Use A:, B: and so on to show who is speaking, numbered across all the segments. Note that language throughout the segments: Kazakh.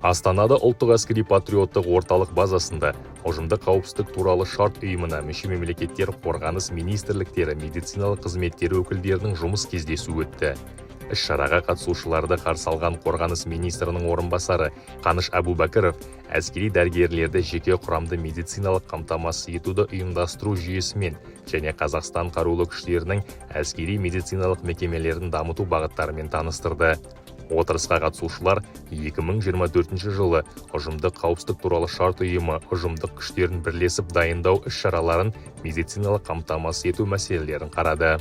A: Астанада Ұлттық әскери патриоттық орталық базасында Ұжымдық қауіпсіздік туралы шарт ұйымына мүше мемлекеттер қорғаныс министрліктері медициналық қызметтері өкілдерінің жұмыс кездесуі өтті. Іс-шараға қатысушыларды қарсы алған қорғаныс министрінің орынбасары Қаныш Әбубәкіров әскери дәрігерлерді жеке құрамды медициналық қамтамасыз етуді ұйымдастыру жүйесімен және Қазақстан Қарулы Күштерінің әскери медициналық мекемелерін дамыту бағыттарымен таныстырды. Отырысқа қатысушылар 2024 жылы Ұжымдық қауіпсіздік туралы шарт ұйымы ұжымдық күштерін бірлесіп дайындау іс-шараларын медициналық қамтамасыз ету мәселелерін қарады.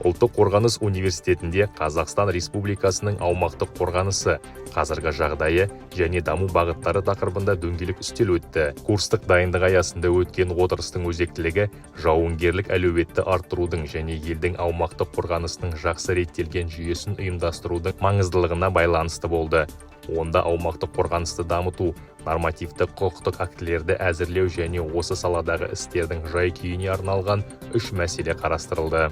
A: Ұлттық қорғаныс университетінде «Қазақстан Республикасының аумақтық қорғанысы: қазіргі жағдайы және даму бағыттары» тақырыбында дөңгелек үстел өтті. Курстық дайындық аясында өткен отырыстың өзектілігі жауынгерлік әлеуетті арттырудың және елдің аумақтық қорғанысының жақсы реттелген жүйесін ұйымдастырудың маңыздылығына байланысты болды. Онда аумақтық қорғанысты дамыту, нормативтік құқықтық актілерді әзірлеу және осы саладағы істердің жай-күйіне арналған үш мәселе қарастырылды.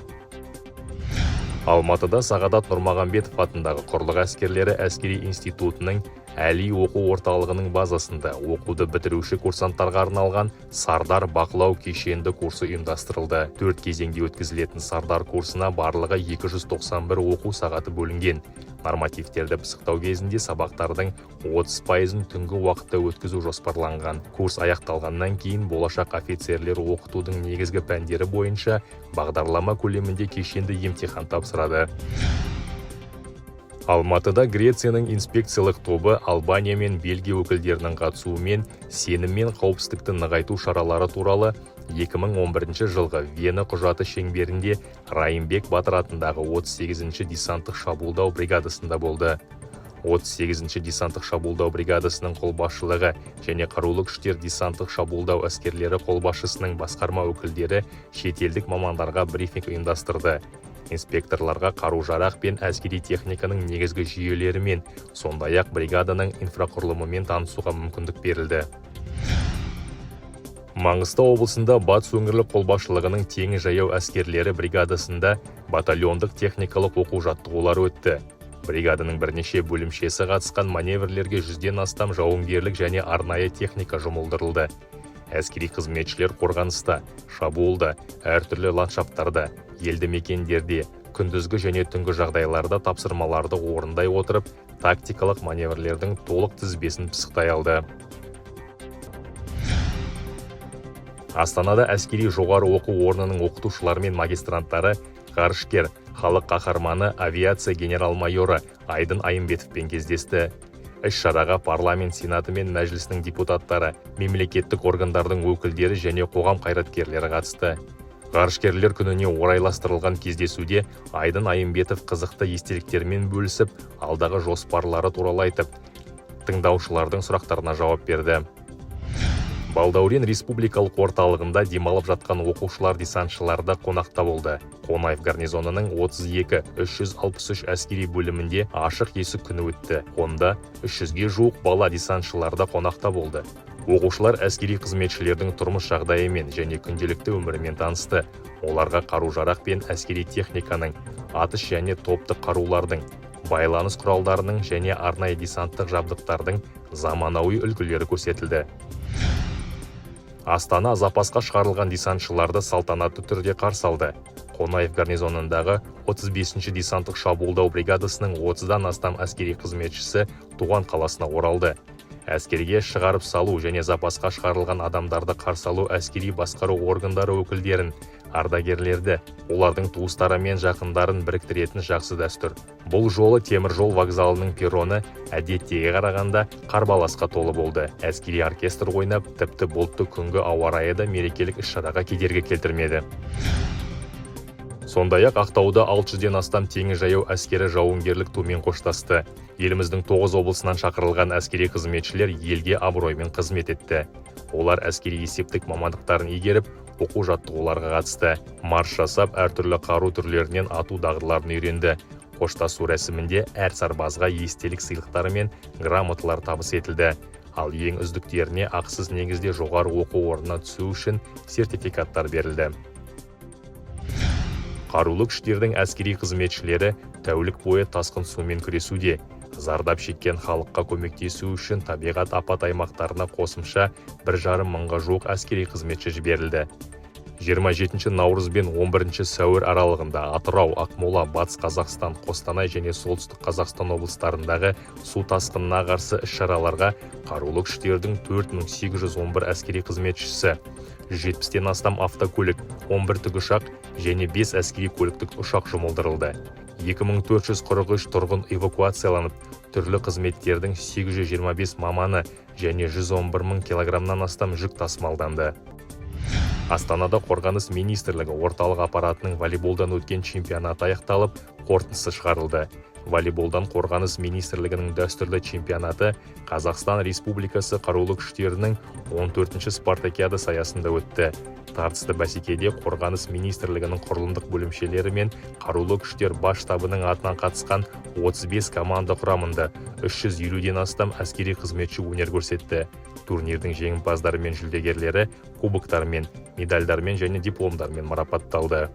A: Алматыда Сағадат Нұрмағамбетов атындағы Құрлық әскерлері әскери институтының Әли оқу орталығының базасында оқуды бітіруші курсанттарға арналған «Сардар» бақылау кешенді курсы ұйымдастырылды. Төрт кезеңде өткізілетін «Сардар» курсына барлығы 291 оқу сағаты бөлінген. Нормативтерді пысықтау кезінде сабақтардың 30%-ын түнгі уақытта өткізу жоспарланған. Курс аяқталғаннан кейін болашақ офицерлер оқытудың негізгі пәндері бойынша бағдарлама көлемінде кешенді емтихан тапсырады. Алматыда Грецияның инспекциялық тобы Албания мен Бельгия өкілдерінің қатысуымен сенім мен қауіпсіздікті нығайту шаралары туралы 2011 жылғы Вена құжаты шеңберінде Райымбек батыр атындағы 38-ші десанттық шабуылдау бригадасында болды. 38-ші десанттық шабуылдау бригадасының қолбасшылығы және Қарулы Күштер десанттық шабуылдау әскерлері қолбасшысының басқарма өкілдері шетелдік мамандарға брифинг ұйымдастырды. Инспекторларға қару-жарақ пен әскери техниканың негізгі жүйелерімен, сондай-ақ бригаданың инфрақұрылымымен танысуға мүмкіндік берілді. Маңғыстау облысында Батыс өңірлік қолбасшылығының теңіз жаяу әскерлері бригадасында батальондық техникалық оқу-жаттығулар өтті. Бригаданың бірнеше бөлімшесі қатысқан маневрлерге 100-ден астам жауынгерлік және арнайы техника жұмылдырылды. Әскери қызметшілер қорғаныста, шабуылда, әртүрлі ландшафттарда, елді мекендерде, күндізгі және түнгі жағдайларда тапсырмаларды орындай отырып, тактикалық маневрлердің толық тізбесін пысықтай алды. Астанада әскери жоғары оқу орнының оқытушылары мен магистранттары ғарышкер, халық қаһарманы, авиация генерал-майоры Айдын Айымбетовпен кездесті. Іс-шараға парламент Сенаты мен Мәжілісінің депутаттары, мемлекеттік органдардың өкілдері және қоғам қайраткерлері қатысты. Ғарышкерлер күніне орайластырылған кездесуде Айдын Айымбетов қызықты естеліктерімен бөлісіп, алдағы жоспарлары туралы айтып, тыңдаушылардың сұрақтарына жауап берді. Балдаурен республикалық орталығында демалып жатқан оқушылар десантшыларда қонақта болды. Қонаев гарнизонының 32 363 әскери бөлімінде ашық есік күні өтті. Онда 300-ге жуық бала десантшыларда қонақта болды. Оқушылар әскери қызметшілердің тұрмыс жағдайымен және күнделікті өмірімен танысты. Оларға қару-жарақ пен әскери техниканың, атыс және топтық қарулардың, байланыс құралдарының және арнайы десанттық жабдықтардың заманауи үлгілері көрсетілді. Астана запасқа шығарылған десантшыларды салтанатты түрде қарсы алды. Қонаев гарнизонындағы 35-ші десанттық шабуылдау бригадасының 30-дан астам әскери қызметшісі туған қаласына оралды. Әскерге шығарып салу және запасқа шығарылған адамдарды қарсы алу әскери басқару органдары өкілдерін, ардагерлерді, олардың туыстары мен жақындарын біріктіретін жақсы дәстүр. Бұл жолы темір жол вокзалының перроны әдеттегі қарағанда қарбаласқа толы болды. Әскери оркестр ойнап, тіпті бұлтты күнгі ауа райы да мерекелік іс-шараға кедергі келтірмеді. Сондай-ақ Ақтауда 600-ден астам теңіз жаяу әскері жауынгерлік тумен қоштасты. Еліміздің 9 облысынан шақырылған әскери қызметшілер елге абыроймен қызмет етті. Олар әскери есептік мамандықтарын игеріп, оқу жаттығуларға қатысты, марш жасап, әртүрлі қару түрлерінен ату дағдыларын үйренді. Қоштасу рәсімінде әр сарбазға естелік сыйлықтары мен грамоталар табыс етілді. Ал ең үздіктеріне ақысыз негізде жоғары оқу орнына түсу үшін сертификаттар берілді. Қарулы Күштердің әскери қызметшілері тәулік бойы тасқын сумен күресуде. Зардап шеккен халыққа көмектесу үшін табиғат апат аймақтарына қосымша 1,5 мыңға жуық әскери қызметші жіберілді. 27 наурыз бен 11 сәуір аралығында Атырау, Ақмола, Батыс Қазақстан, Қостанай және Солтүстік Қазақстан облыстарындағы су тасқынына қарсы іс-шараларға қарулы күштердің 4811 әскери қызметшісі, 170-тен астам автокөлік, 11 тікұшақ және 5 әскери көліктік ұшақ жұмылдырылды. 2443 тұрғын эвакуацияланып, түрлі қызметтердің 825 маманы және 111 мың килограммнан астам жүк тасымалданды. Астанада Қорғаныс министрлігі орталық аппаратының волейболдан өткен чемпионаты аяқталып, қорытындысы шығарылды. Волейболдан Қорғаныс министрлігінің дәстүрлі чемпионаты Қазақстан Республикасы Қарулы күштерінің 14-ші спартакиадасы аясында өтті. Тартысты бәсекеде Қорғаныс министрлігінің құрылымдық бөлімшелері мен Қарулы күштер бас штабының атынан қатысқан 35 команда құрамында 350-ден астам әскери қызметші өнер көрсетті. Турнирдің жеңімпаздары мен жүлдегерлері кубоктармен, медальдармен және дипломдармен марапатталды.